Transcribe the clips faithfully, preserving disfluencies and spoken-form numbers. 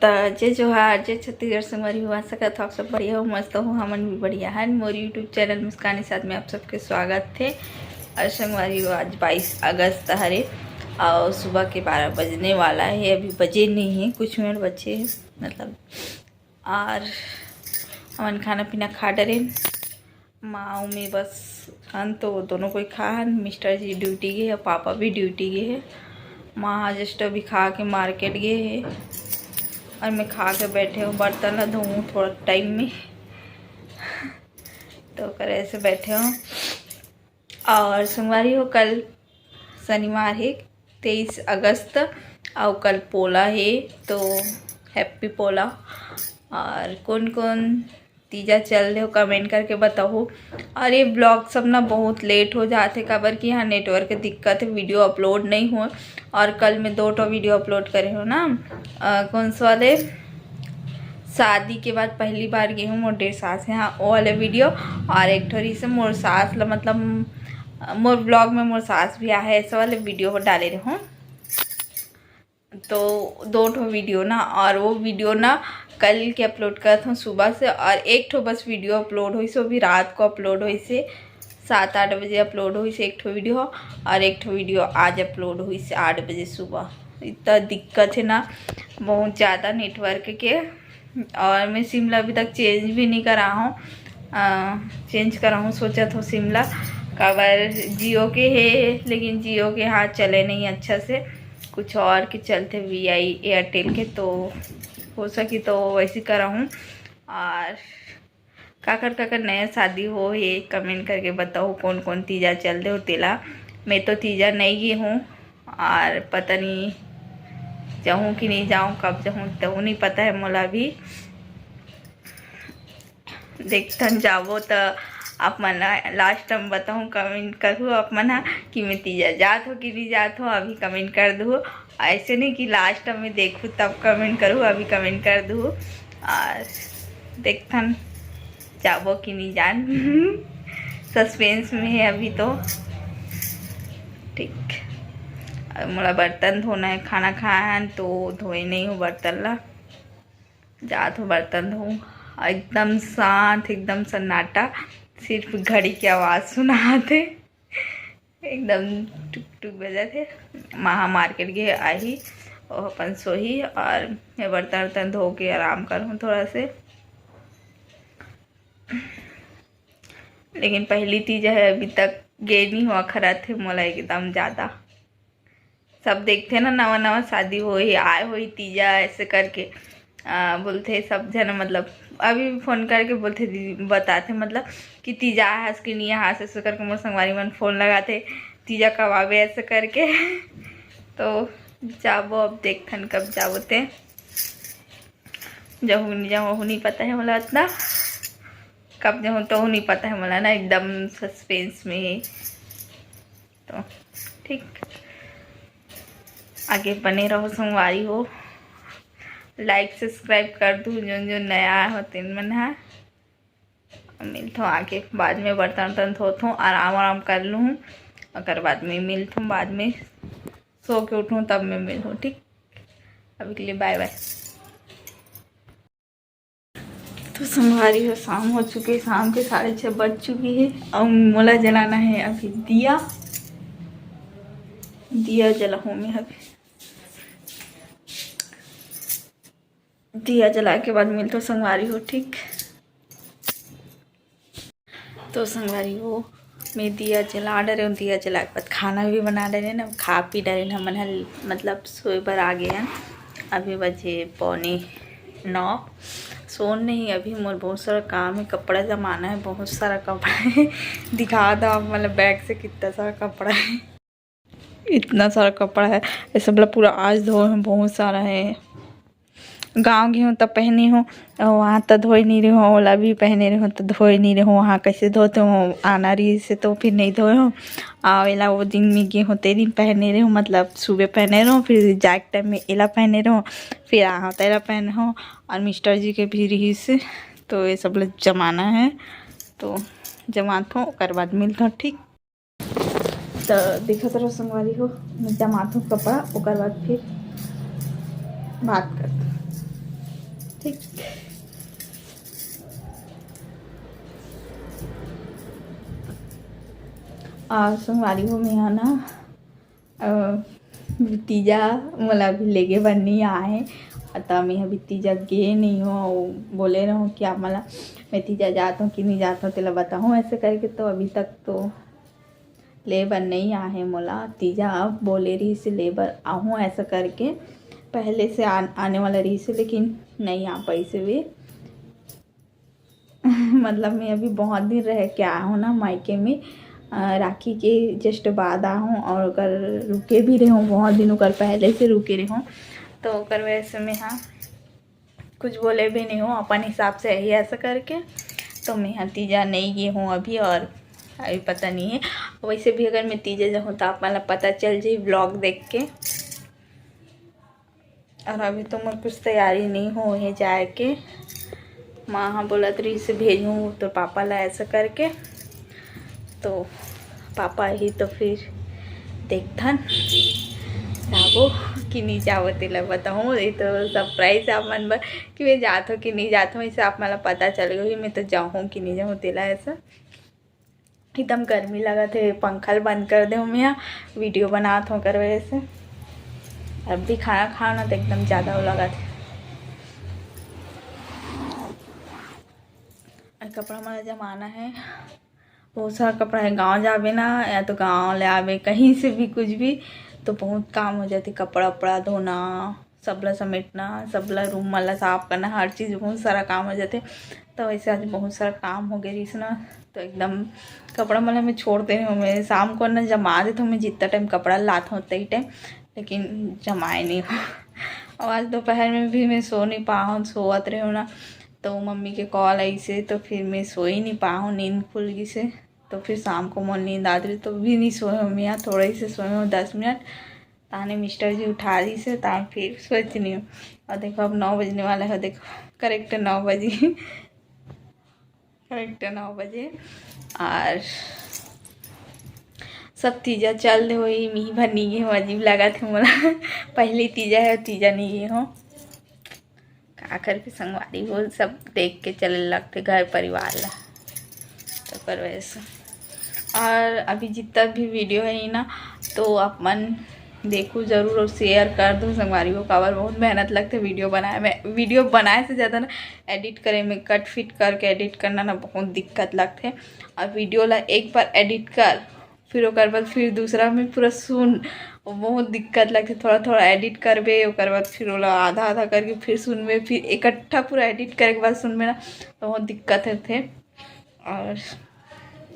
त जय जोहार, जय छत्तीसगढ़ संगवारी हो। आशा करत हो आप सब बढ़िया हो, मस्त हो। हमन भी बढ़िया हन। मोर YouTube चैनल मुस्कानी साथ में आप सबके स्वागत हे। और संगवारी हो, आज बाईस अगस्त हरे और सुबह के बारह बजने वाला है। अभी बजे नहीं है, कुछ मिनट बचे हैं मतलब। और हमन खाना पीना खा डरेन। माँ अउ मैं बस हन तो दोनों कोई खा हन। मिस्टर जी ड्यूटी गे हे, पापा भी ड्यूटी गे हे। माँ जस्ट अभी खा के मार्केट गे हे और मैं खा के बैठे हूँ। बर्तन ला धोऊँ थोड़ा टाइम में तो करे ऐसे बैठे हूँ। और संगवारी हो, कल शनिवार है, तेईस अगस्त, और कल पोला है, तो हैप्पी पोला। और कौन कौन तीजा चल रहे हो कमेंट करके बताओ। और ये ब्लॉग सब ना बहुत लेट हो जाते, काबर कि यहाँ नेटवर्क के दिक्कत है, वीडियो अपलोड नहीं हो। और कल मैं दो ठो वीडियो अपलोड करे हो ना, अ, कौन से वाले, शादी के बाद पहली बार गे हूँ मोर डेढ़ सास यहाँ, वो वाले वीडियो। और एक ठो रही से मोर सास ला, मतलब मोर ब्लॉग में मोर सास भी आहे, ऐसे वाले वीडियो डाले रहूँ। तो दो ठो वीडियो ना, और वो वीडियो ना कल के अपलोड करत हूँ सुबह से, और एक ठो बस वीडियो अपलोड होइस, वो भी रात को अपलोड होइस, सात आठ बजे अपलोड होइस एक ठो वीडियो, और एक ठो वीडियो आज अपलोड होइस आठ बजे सुबह। इतना दिक्कत है ना, बहुत ज़्यादा नेटवर्क के। और मैं सिम ला अभी तक चेंज भी नहीं करा हूँ, चेंज कराहूँ सोचत हूँ सिम ला, काबर जियो के है, लेकिन जियो के यहाँ चले नहीं अच्छा से, कुछ और के चलते वी आई एयरटेल के, तो हो सकी तो वैसे कराहूँ। और काकर काकर नया शादी हो हे, कमेंट करके बताओ कौन कौन तीजा चल दे हो तेला। मैं तो तीजा नहीं गे हूँ, और पता नहीं जाऊँ कि नहीं जाऊँ, कब जाऊँ तो नहीं पता है मोला अभी। देखथन जाबो त आप मन ला लास्ट टाइम बताहूँ, कमेंट करहू आप मन हा कि मैं तीजा जात हो कि नहीं जात हो, अभी कमेंट कर दू। ऐसे नहीं कि लास्ट टाइम में देखू तब कमेंट करूँ, अभी कमेंट कर दू। और देखथन जाबो कि नहीं जान सस्पेंस में है अभी तो। ठीक, अब मोला बर्तन धोना है, खाना खाए हन तो धोए नहीं हो बर्तन ला। जात हो बर्तन धोऊँ। एकदम शांत, एकदम सन्नाटा, सिर्फ घड़ी के आवाज़ सुनात हे। एकदम टुक टुक बजत हे। माँ मार्केट गे आही, वो अपन सोही और मैं बर्तन वर्तन धो के आराम करहूँ थोड़ा से। लेकिन पहली तीजा है, अभी तक गे नहीं हुआ, खरत हे मोला एकदम ज़्यादा। सब देखथे ना, नवा नवा शादी होही, आए होही तीजा ऐसे करके, आ, बोलथे सब झन, मतलब अभी भी फोन करके बोलथे, दीदी बताथे मतलब कि तीजा आहस कि नहीं आहस, ऐसे करके मोर संगवारी मन फोन लगाथे, तीजा कब आबे ऐसे करके। तो जाबो, अब देखथन कब जाबो ते, जहू नहीं जाऊँ वहू नहीं पता है मोला, इतना कब जाऊँ तो नहीं पता है मोला ना, एकदम सस्पेंस में है। तो ठीक, आगे बने रहो संगवारी हो, लाइक सब्सक्राइब कर दू, जोन जोन नया आए हो तेन मन हा। मिलथों आगे, बाद में बर्तन वर्तन धोथों, आराम आराम कर लूँ, ओकर बाद में मिलथों, बाद में सो के उठूँ तब मैं मिलूँ, ठीक। अभी के लिए बाय बाय। तो संगवारी हो, शाम हो चुके, शाम के साढ़े छः बज चुकी है। अब मोला जलाना है अभी दिया, दिया जलाहूँ मैं अभी। दिया जला के बाद मिलथों संगवारी हो, ठीक। तो संगवारी हो, मैं दिया जला डरे हूँ, दिया जला के बाद खाना भी बना डरे ना, खा पी डरे ना, मन हल मतलब सोए बर आ गए हैं। अभी बजे पौने नौ। सोन नहीं, अभी मोर बहुत सारा काम है, कपड़ा जमाना है, बहुत सारा कपड़ा है। दिखा दो आप, मतलब बैग से कितना सारा कपड़ा है। इतना सारा कपड़ा है, ये सब ला पूरा आज धोए हैं, बहुत सारा है। गाँव गे हूँ तब पहने हूँ, और वहाँ तो धोए नहीं रहे हूँ, ओला भी पहने रहे हूँ तो धोए नहीं रहे हूँ। वहाँ कैसे धोते हूँ, आना रही से तो फिर नहीं धोए हूँ। और एला वो दिन में गे हूँ ते दिन पहने रहे हूँ, मतलब सुबह पहने रहे हूँ, फिर जाए के टाइम में एला पहने रहे हूँ, फिर आए हूँ तो एला पहने हूँ। और मिस्टर जी के भी रही से, तो ये सब ला जमाना है, तो जमात हूँ, ओकर बाद मिलत हूँ, ठीक। तो देखत रहो संगवारी हो, मैं जमात हूँ कपड़ा, ओकर बाद फिर बात करत हूँ। ठीक। और संगवारी हो, मेहा ना, अ, भतीजा मोला अभी लेगे बर नहीं आए, त मेहा भतीजा गे नहीं हो। बोले रहूँ कि आप मोला, मैं तीजा जात हूँ कि नहीं जात हूँ, तेला बताहूँ ऐसे करके। तो अभी तक तो ले बर नहीं आहे मोला। तीजा अब बोले रहिस ले बर आहूँ ऐसा करके, पहले से आ, आने वाला रहिस, लेकिन नहीं आ पाइस वे। मतलब मैं अभी बहुत दिन रह के आया हूँ ना मायके में, अ, राखी के just बाद आया हूँ और ओकर रुके भी रहे हूँ बहुत दिन, ओकर पहले से रुके रहे हूँ। तो ओकर वजह से मैं हाँ कुछ बोले भी नहीं हूँ अपन हिसाब से ही ऐसा करके। तो मैं हाँ तीजा नहीं गई हूँ अभी, और अभी पता नहीं है। वैसे भी अगर मैं तीजा जाऊँ तो आप मतलब पता चल जाए ब्लॉग देख के। और अभी तो मोर कुछ तैयारी नहीं हो है जाए के। माँ हाँ बोलत रहिस भेजूँ तो पापा ला ऐसा करके। तो पापा ही तो फिर देखथन जाबो कि नहीं जाबो, तेला बताहूँ। ये तो सरप्राइज है आप मन बर कि मैं जात हूँ कि नहीं जात हूँ। इसे आप मन ला पता चल गई मैं तो जाऊँ कि नहीं जाऊँ तेला ऐसा। एकदम गर्मी लगत है, पंखा ल बंद कर दे हूँ मैं, वीडियो बनात हूँ ओकर वजह से। अब भी खाना खाओ ना तो एकदम ज़्यादा वो लगत है। और कपड़ा मन जमाना है, बहुत सारा कपड़ा है। गाँव जाबे ना या तो गाँव ले आबे, कहीं से भी कुछ भी, तो बहुत काम हो जाते। कपड़ा उपड़ा धोना, सबला समेटना, सबला रूम वाला साफ करना, हर चीज़ बहुत सारा काम हो जाते। तो वैसे आज बहुत सारा काम हो गया रहिस ना, तो एकदम कपड़ा मन मैं छोड़ दे हूँ। मैं शाम को ना जमा देता हूँ, मैं जितना टाइम कपड़ा लाता हूँ उतना ही टाइम, लेकिन जमाए नहीं हूँ। और आज दोपहर में भी मैं सो नहीं पा हूँ, सोवत रहे हूँ ना, तो मम्मी के कॉल आई से, तो फिर मैं सो ही नहीं पा हूँ, नींद खुल गई से। तो फिर शाम को मोर नींद आत रही, तो भी नहीं सोए हूँ मैं, यहाँ थोड़ा ही से सोए हूँ दस मिनट। ताने मिस्टर जी उठा दी से, तान फिर सोच नहीं हूँ। और देखो अब नौ बजने वाला है, देखो करेक्ट नौ बजे, करेक्ट नौ बजे। और सब तीजा चल दे वही, मी भर नहीं गए हो, अजीब लगा थे मोला। पहली तीजा है, तीजा नहीं गए हो। का करके संगवारी हो, सब देख के चले लगते घर परिवार ला, तो ओकर वजह से। और अभी जितना भी वीडियो है ना, तो आप मन देखो जरूर और शेयर कर दो संगवारी हो। काबर बहुत मेहनत लगते वीडियो बनाए में, वीडियो बनाए से ज़्यादा ना एडिट करे में, कट फिट करके एडिट करना ना बहुत दिक्कत लगते। और वीडियो ला एक बार एडिट कर, फिर ओकर बाद फिर दूसरा में पूरा सुन, वो बहुत दिक्कत लगते। थोड़ा थोड़ा एडिट करबे, ओकर बाद फिर ओला आधा आधा करके फिर सुनबे, फिर इकट्ठा पूरा एडिट करे के बाद सुनबे ना, तो बहुत दिक्कत होते। और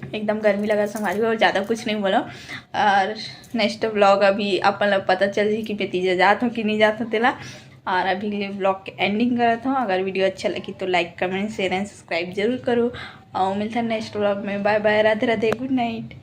एकदम गर्मी लगा संगवारी हो, और ज़्यादा कुछ नहीं बोलो। और नेक्स्ट व्लॉग अभी अपन लोग पता चल जाही कि मैं तीजा जात हूँ कि नहीं जात हूँ तेला। और अभी के लिए व्लॉग के एंडिंग करत हूँ। अगर वीडियो अच्छा लगी तो लाइक, कमेंट, शेयर एंड सब्सक्राइब जरूर करो। और मिलता है नेक्स्ट व्लॉग में। बाय बाय, राधे राधे, गुड नाइट।